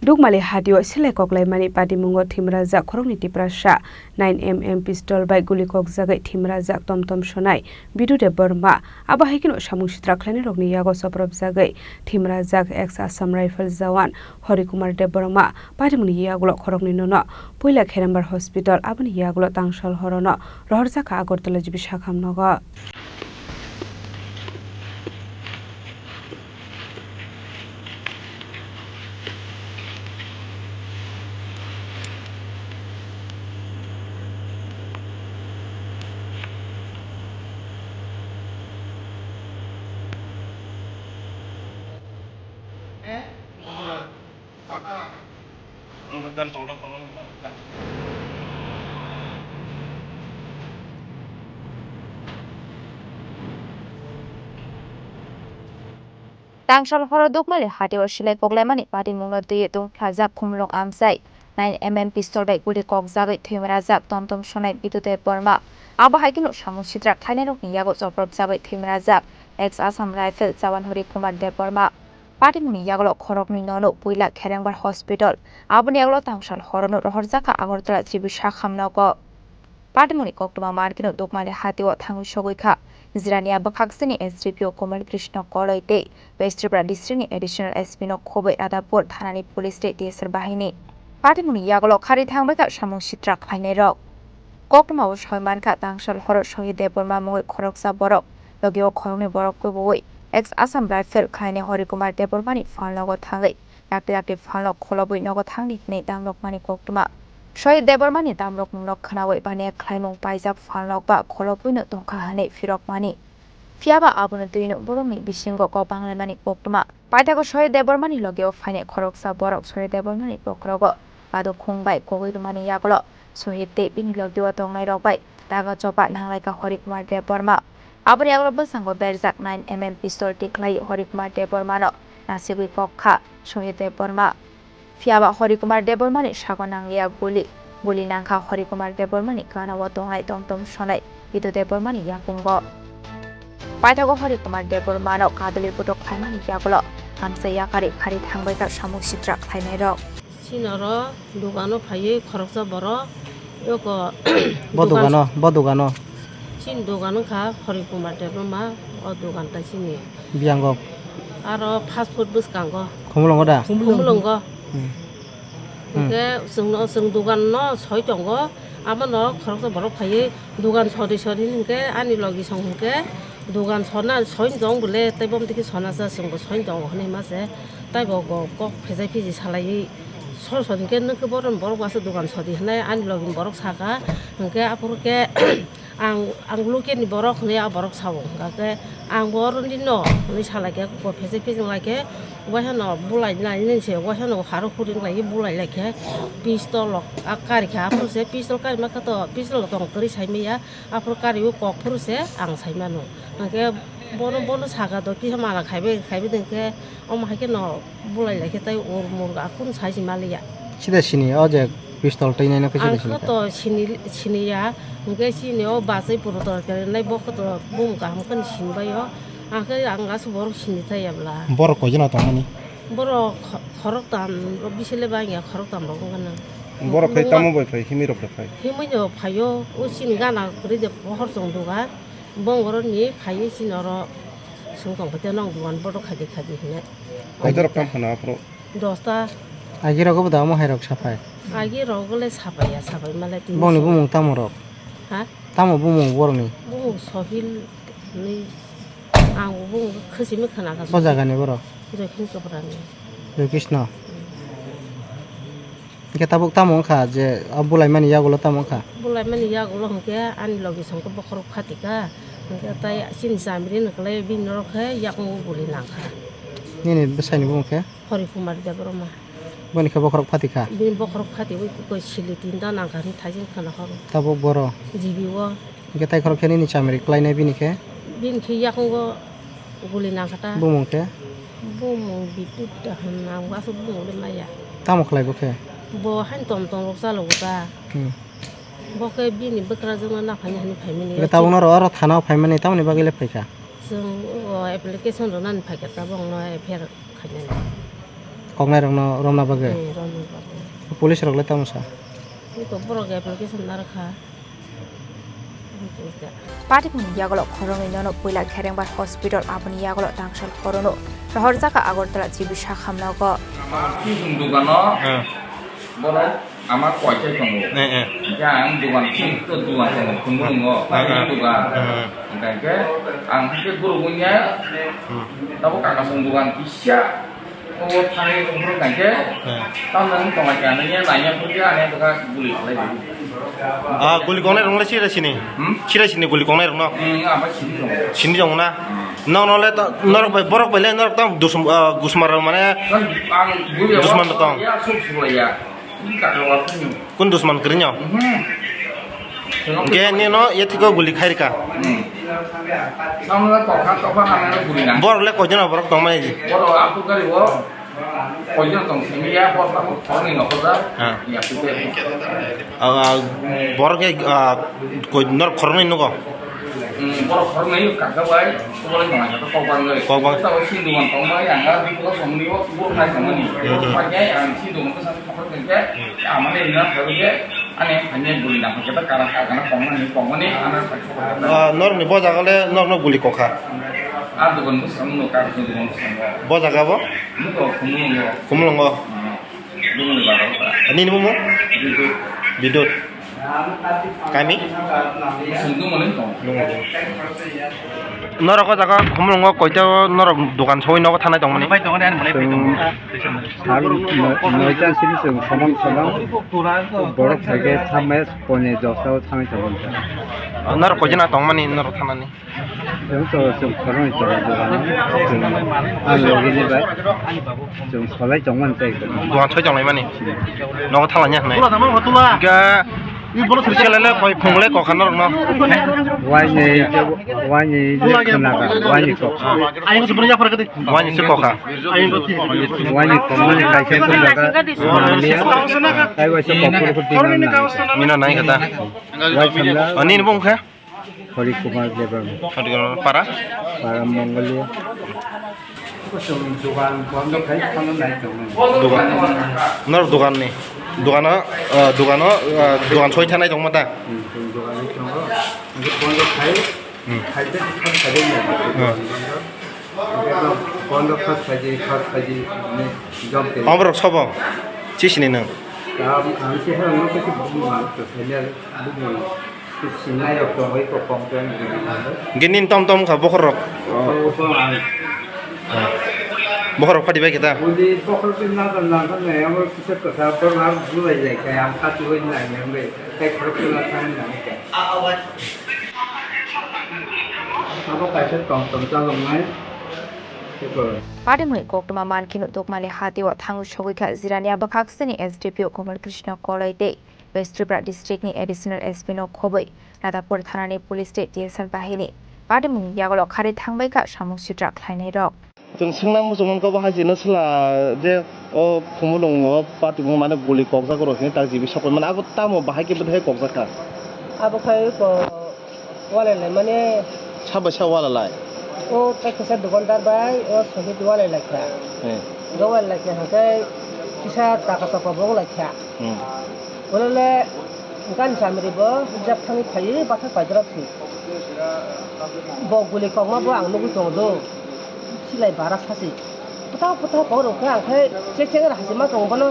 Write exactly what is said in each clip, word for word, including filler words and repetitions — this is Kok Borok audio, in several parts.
Dukmali hatio selai koklaimani patimungo thimrajak khoroknwi Tiprasa, nine M M pistol bai guli kokjagwi thimrajak Tomtom Sonai, Bidu Debbarma. Abo hai kheno samung sitra khlainairokni yago chopropjagwi thimrajak ex Assam Rifle jawan Hori Kumar Debbarma. Patimungni yagulo khoroknwi nono puila Kherembar Hospital, aboni yagulo tangsal horono rohorjakha Agartala G B sakham nogo. Tangsal horo Dukmali hatio selai koklaimani patimungno twiwi tongthajak khumulwng amchai, nine M M pistol bai guli kokjagwi thwimrajak Tomtom Sonai Bidu Debbarma. Abo hai kheno samung sitra khlainairokni yago chopropjagwi thwimrajak ex Assam Rifle jawan Hori Kumar Debbarma. Patimungni yagulo khoroknwi nono puila Kherengbar Hospital, aboni yagulo tangsal horono rohorjakha Agartala G B sakham nogo. Patimungni koktwma markino Dukmali hatio thangwi sogwi kha. Jirania bwkhaksini S D P O Komal Krishna Koloi tei West Tripura districtni additional S P no khobwi Radhapur thanani police tei T S R bahini. Patimungni yagulo kharwi thangbai kha samung sitra khlainairok. Koktwmao soi mankha, tangsal horo Sohit Debbarma mungwi khoroksa borok, logio khoroknwi borok kubui ex Assam Rifle khlainai Hori Kumar Debbarmani phalnogo thangwi yakti yakti phalno kholobwi nogo thangdi hwnwi damrokmani koktwma. Sohit Debbarmani damrokmungno khnaui baniya khlaimung paijak phalnok ba kholobwino tongkha hwnwi phirokmani. Phiyaba abono twino borokni bisingo kok banglaimani koktwma. Paithago Sohit Debbarmani logeo phainai khoroksa borok Sohit Debbarmani bokhorogo baduk khung bai kogwi rwmani yagulo Sohit tei bini logeo tongnairok bai daga chopa nanglaikha Hori Kumar Debbarma. Aboni yagulo bwskango berjak nine M M pistol tikhlai Hori Kumar Debbarmano nasigwi kok kha Sohit Debbarma. Phiyaba Hori Kumar Debbarmani sago nangliya guli. Guli nangkha Hori Kumar Debbarmani ganao tongnai Tomtom Sonai Bidu Debbarmani yakungo. Paithago Hori Kumar Debbarmano kadulwi bwthok khlaimani yagulo amchai yakarwi kharwi thangbaikha samung sitra khlainairok. Chini oro dogano phaiwi khoroksa borok eko bo dukan dogano, bo dogano. Chini dogan wngkha Hori Kumar Debbarma, o dogan tai chini. Biyangok. Aro fast food bwskango. Khumulwngo da? Khumulwngo. Hmm. Hmm. Hwnkhe chwngno, chwng doganno soi tongo, abono khoroksa borok phaiwi dogan sodi sodi hwnkhe ani logi song hwnkhe dogan sona soi tong bole tei bomtwi khe sona cha chwngbo soi tongo hwnwi ma se. Taibo go kok phejai phiji salaiwi sor sodi hwnkhe nwkhe bohrokni borok bo aswk dogan sodi hwnwi ani logini borok saka hwnkhe aphuru khe Ang, ang local ni borok hwnwi a borok sao, hwnkha khe ang bo oro ni no hwnwi sa lai khe, kok phejai phejai lai khe, waisa no bulai lai nini se, waisa no haro huri lai bulai lai khe, pistol rok a kari kha, aphuru se pistol kari ma khe to, pistol tong kwrwi sai manya, aphuru kari o kok phuru se ang sai mano, hwnkhe bono, bono saka do kisa mala khaibai, khaibai de khe, omo hai khe no. Bulai lai khe tei ur mur ga kunu sai se maliya. Sida sini o je pistol twi naino khe sida sini kha. Ang khe to sini, sini ya, hwnkhe chini o bachai puro torkhe nai bo khe to bumung kaham khe sini bai o. Ang khe ang aswk borok sini thai ya bwla. Borok koi jona tong mani? Borok kho-, khorok tam, bisile bang ya khorok tam rok wng gana. Borok khai tamo bai phai, himwi rok da phai? Himwi no phai o, o chini gana kwrwi de pohor chong duga. Bong oro ni phai chini oro sung tong khe te nong dugan borok khai de khai de hinai. Koi borok tam phano aphuru? Dosta. Agi rogo bo da omo hai rok saphai? Agi rogo le saphai ya, saphai male tini. Bongni bumung tamo rok? Ha? Tamo bumung borokni? Bumung Sohil ni, ang bumung khasimi khana kha. Bo jaga ni borok? Joykin Chopra ni. Joykrishna. Hmm. Hingke tabuk tamo wngkha je o bulai mani yagulo tamo wngkha? Bulai mani yagulo hingke ani logi songke bokhorok phatika, hingke tai chini chamri ni kwlai bini norok khe yakung o guli nangkha. Nini bwsai ni bumung khe? Hori Kumar Debbarma. Boni khe bokhorok phatikha? Bini bokhorok phati ui koi sili tinta nangkha hwnwi thaising khna horo. Tabuk boro? G B o. Hingke tai khorok khe nini chamri kwlainai bini khe? Bini khe yakungo guli nangkha ta. Bumung khe? Bumung Bidu da hwn, ang aswk bumung le maya. Tamo khlai bo khe? Bo hain tom tom rok chalo bo ta. Hmm. Bo khe bini bwkrajwk no naphani hwnwi phaimani. Hingke tabuk no oro thana o phaimani tamoni bagwi le phaikha? Chwng o application rwnani phaikha tabuk no F I R khainani. Koknairokno romna bagwi? Hmm, romna bagwi. Police rok le tamo sa? Iko borok application narwkha. Patimung yagulo khoroknwi nono puila Kherengbar hospital, aboni yagulo tangsal horono rohorjaka Agartala G B sakhamnogo. Ama kisum dukano. Hmm. Borok ama koitai tongo. Eh, eh. Hingke ang dogan sing to dogan tongo, khumulungo, eh, eh, paini dogan. Eh. Hingke ang hingke guru bunya, hmm, tabo kakasong dogan kisa, o thani tongo hingke, eh, tamni tonga kya nanya nanya phuti ane dogan guli khalai di. Ah, guli kongnai rong le sira sini? Hmm? Sira sini guli kongnai rong no? Hmm, ama sini tongo. Sini tongo na? Hmm. Nong no le to, norok bai, borok bai le norok tamo dusum, ah, gusmar rok mane. Kan ang guli dusman rok tong. Ya, suk suk ya. Kun dusman kwrwino? Mhm. Hwnkhe nino yathiko guli khairika. Hmm. Borok le koijon borok tongmani? Borok aphuru gari o koijon tong simi ya, borok aphuru khoroknwi nokhorjak. Ha. Ya, pute. Ah, ah, borok khe, ah, koi norok khoroknwi nugo? Hmm, borok khoroknwi kaka bai, borok nang kaka kok bangwi. Kok bang. Tabo sini dugan tongmani, ang ah, biphulo songmani o, borok nai tongmani. Hmm, hmm. Paikhe ang sini dugan bwsa. Hwnkhe amani rina phaibaikhe ani phainai guli nang khe ta kara kha gana kongmani kongmani ano. Ah, norokni bo jaga le norokno guli kokha? Ah, dogan bwskango no kar dogan bwskango. Bo jaga bo? Nuko Khumulwngo. Khumulwngo. Hmm. Bumuni bagao kha. Nini bumo? Bidut. Bidut. Kami? Sungdung mani tong. Nungo. Norok o jaga Khumulwngo koita norok dogan soi nogo thanai tongmani? Bai tongmani ani mane bai tongmani. Sal noi-, noita sini chwng somang somang borok phaikhe thamai pone josao thangwi tongo. Norok koijana tongmani norok thanani? Chwng to chwng khoroknwi tongo dogano. Chwng ang logini bai chwng solai tongmani tei. Dogan soi tonglaimani? Nogo thanglanya hwnwi. Hwnkhe Selele koi phungle kokha norokno. Waini, waini je khnaga, waini kokha. Waini se kokha. Waini kokmani kaisa khnaga, mania, tai waisa kokpor poti nang nang. Mina nai kata. Wai khamla. Ani ni bung kha? Hari Kumar Debbarma. Hari Kumar para? Para Mongolia. Chwng dogan bondo khai phano nai tongo. Dogan. Nor dogan ni. Dogano, ah, dogano, ah, dogan soi thanai tongma ta? Hmm, chwng dogan ni tongo. Ang bondo khai, hmm, khai de, khai de. Hmm. Bondo khai de, khai de, ne, jom te. Amrok sobo. Chisini nang. Tam, ang si ha, ang si bumung ang to senior bumung. Sinai rok tongwi kok kong tong. Hingke nini tom tom kha bokhor rok. Oh, kong ang. Bokhor rok phati bai khe ta? Uli bokhor ke na na na na amo kisa kasa to na bulai lai kha ang kati hoi na yang bai. Kai khorok na thang na kha. Abo kaisa tom tom chalong nai. Patimoni koktwma mankhe nukdukmani hatio thangwi sogwi kha Jirania bwkhaksini S D P O Komol Krishna Koloi tei West Tripura district ni additional S P no khobwi Radhapur thanani police tei T S R bahini. Patimung yagulo kharwi thangbai kha samung sitra khlainai rok. Chwng swngnang muchungmani kok bahai chino sla je o Khumulwngo patimung mane guli kokjak rok hini tak jibi sokoi mane abo tamo bahai khe bwthai kokjak kha? Abo khai ko walai lai mane. Sa bai sa walai lai? O tei kisa dukandar bai o sohit walai lai kha. Hmm. Walai lai kha hwnkhe kisa taka tapa bo wng lai kha. Hmm. Ulo le gani samri bo jak thangwi phaiwi bathak paidorok si. Bo guli kokma bo ang nugwi tongo do. Silai bara sasi. Pwtao pwtao kok rok khe ang khe chek chek ra hasi ma tongo bono.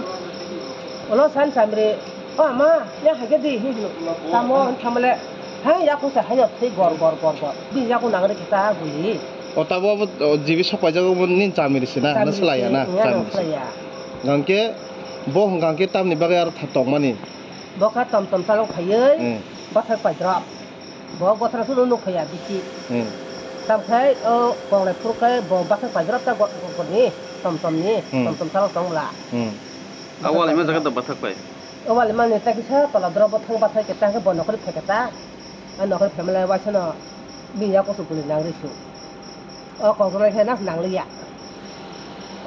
Ulo san samri, "O ama, ya hai khe di," hin hino. Tamo hin thamle, "Hai yaku sa hayo thwi gor gor gor gor." Bini yaku nang rikhe ta guli. O tabo bo, o, jibi sok paijak obo nini chamiri se na, na chamiri se, swlaiya na, iya, chamiri se. Swlaiya. Hwnkhe bo hwnkha khe tamni bagwi aro tha tongmani? Bo kha tom tom chalok phaiwi, hmm, bathak paidrop. Bo gothra sunu nuk phaiya bisi. Hmm. Tamkhai o konglai phuru khai bo bathak paidrop ta go-, go-, goni tom tom ni, hmm, tom tom chalok tong bwla. Hmm. A wal ima jaga da bathak pai? O wal ima ni ta kisa tola drop bo thang bathak khe ta khe bo nokhori phai khe ta. A nokhori phaimale waisano bini yakusu guli nang risu. O kokjaknai khe nas nangliya.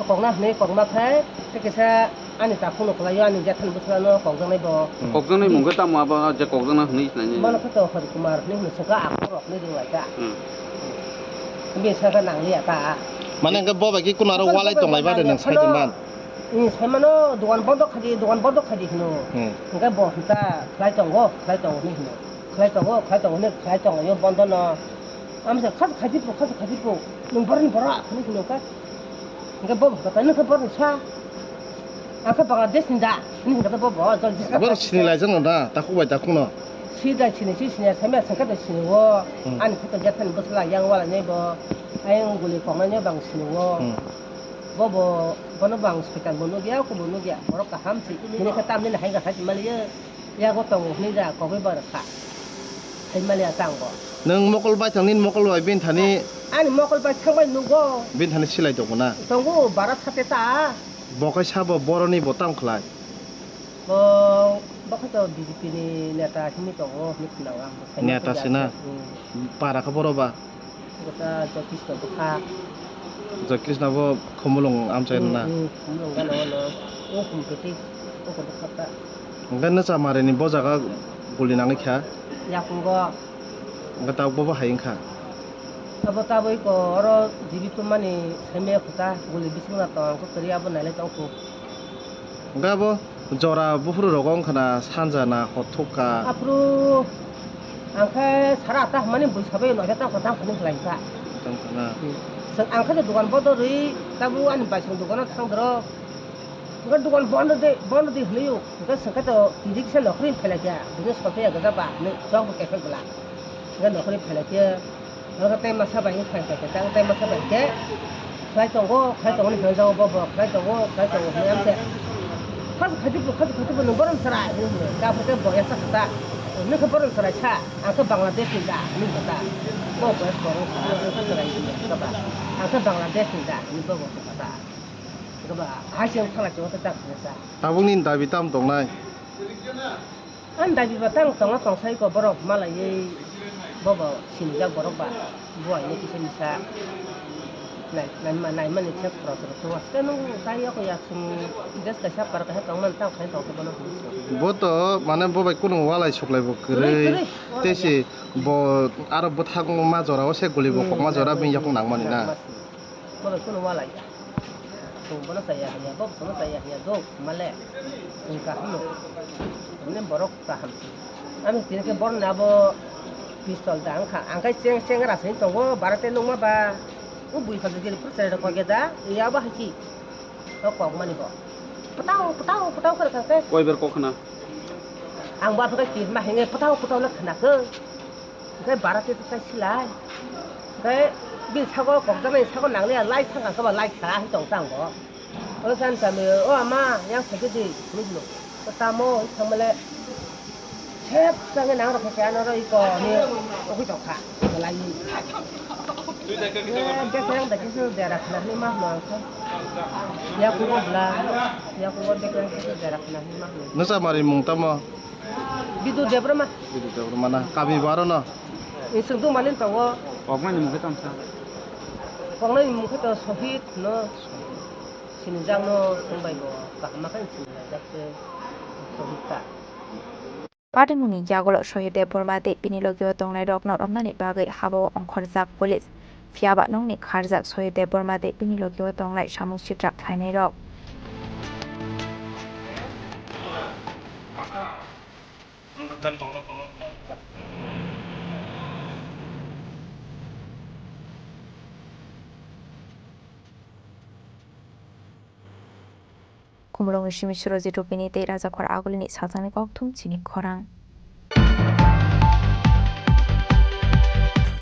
O kokna hwnwi kokma khe, tei kisa ani takhukno kwlaio, ani jephani bwskango kokjaknai bo. Hmm. Kokjaknai mung khe tamo abo je kokjakna hwnwi sinai? Bono khe to Hari Kumar hwnwi hwnwi swkha, akhor rok hwnwi rwlai kha. Hmm. Bini sakha nangliya ta. Mane hwnkhe bo bai khe kuno aro walai tonglai ba de nwng sai tongma? Ni saimano dogan bondo khaidi, dogan bondo khaidi hino. Hmm. Hingke bo hingka khlai tongo, khlai tongo hinwi hino. Khlai tongo, khlai tongo hinwi khlai tongo yo bondo no. Amsa khas khaidi po, khas khaidi po. Nwng boroni bora hinwi hino ka. Hingke bo hingka ta nwng khe boroni sa. Ang khe Bangladesh ni da hinwi hingka ta bo bo jol jis. Borok sini laijak no da, takhuk bai takhuk no. Si da sini si sini saimya sangka da sini wo. Hmm. Ani khe to jethani bwsla yang wala ni bo. Ayang guli kongnai ni bang sini wo. Hmm. Bobo, bono bo ang soitan bo nukya, oko bo nukya, borok kaham se. Bini khe tamni hai kha sai maliya, yago tongo hwnwi ja kogwi bar kha. Sai maliya tang bo. Nwng mokol bai thang, nini mokol bai bini thani. Ani mokol bai thang bai nugo. Bini thani silai tongo na? Tongo, bara sate ta. Bo kaisa bo boroni bo tang khlai. Bo, bo khe to B J P ni neta hwnwi tongo, hwnwi khna ang bo sai. Neta se na? Hmm. Para khe boro ba? Gota Joy Krishna bwkha. Joy Krishna bo Khumulwng amchai na? Hmm, hmm, Khumulwng gana ono. O Khumtiti, o Khumtiti kha. Hwnkhe Nwchamarini bo jaga guli nangwi kha? Yakungo. Hwnkhe tabuk bo bo hai wngkha? Abo tabuk eko oro G B tongmani saimaya khuta guli bisingna tong, ang khe kwrwi abo nailai tong kho. Hwnkhe abo jora buphuru rogo wngkha na sanja na hor thuk kha? Aphuru ang khe sara ata hwnmani bui sabai noida tang kha, tang kha nung khlai kha. Tang kha na? Hmm. Chwng ang khe dogan bodo rwi tabuk ani baisong dogano thang doro. Hwnkhe dogan bondo de, bondo de hwnwi o. Hwnkhe chwng khe to twi kisa nokhorwi phailai kha. Bini sophiya gajak ba hwnwi chwng bo kephek bwla. Hwnkhe nokhorwi phailai khe. Oro tei masa bai wng phai khe, tei masa bai khe khlai tongo, khlai tongo hinwi hwnjago bo, bo khlai tongo, khlai tongo hinwi amse. Khasi khajibo, khasi khajibo nwng borom chwrai hinwi hwnwi. Tabuk khe bo yaksa khatak. Nwng khe borom chwrai sa, ang khe Bangladesh ni da hinwi khatak. Bo bo borom chwrai hinwi khatak. Ang khe Bangladesh ni da hinwi bo bo khatak. Khe ba hai se wng khala chwng khe tak hinwi sa. Tabukni dabi tam tongnai? Ani dabi ba tang tongo, tong sai ko borok malaiwi bobo sinijak borok ba buai ni kisa misa nai, naima, naimani se khorok rok tongo. Tei nung tai yako yak sung gas kaisa par kaisa tong man tang khai tong khe bono hwnwi song. Bo to mane bo bai kunu walai suklai bo kwrwi, kwrwi, kwrwi, walai tei se ya. Bo aro bwthak ma jora o se guli bo hmm, kokma jora hmm, bini yakung hmm, nangmani na. Nangma se. Bo bai kunu walai ya. Chwng bono chaya hanya, bo bono chaya hanya, do male. Chwng kaham no. Mane borok kaham. Ani tini khe borok ni abo pistol da wngkha. Ang khe cheng, chengra se tongo, bara tei nukma ba. O bui phalsa giri phuru chwrai rok kok ya da, ya bo hai si. O kok mani bo. Pwtao, pwtao, pwtao khe rwkha khe. Koi ber kok khna? Ang bo aphuru khe kirma hinge pwtao, pwtao le khna khe. Hwnkhe bara tei tei silai. Hwnkhe bini sago kokjaknai sago nangliya lai thangkha khe ba lai kha hai tong tang bo. Oro chani kami o ama yang saikhe di hinwi hino. O tamo hinwi thangmale sep changkhe nang rok khe ano oro iko hinwi tongkha belai. Bekereng bai khe dera khna hinwi ma hino ang khe. Yakubo bla, yakubo bekereng khe dera khna hinwi ma hino. Nwchamarimung tamo? Bidu Debbarma. Bidu Debbarma na? Kami bo aro no? Iswk duma ni tongo. Koknai ni mung khe tamo sa? Koknai ni mung khe to Sohit no. Sinijak no wng bai bo kaham ma khe sinijak khe Sohit ta. Patimungni yagulo Sohit Debbarma tei bini logio tongnairokno romnani bagwi habao ongkhorjak police. Phiya ba nokni kharjak Sohit Debbarma tei bini logio tongnai samung sitra khlainairok. Khumulwngni simi Surojit Rupini tei Rajakhor Agulini sajani kokthum chini khorang.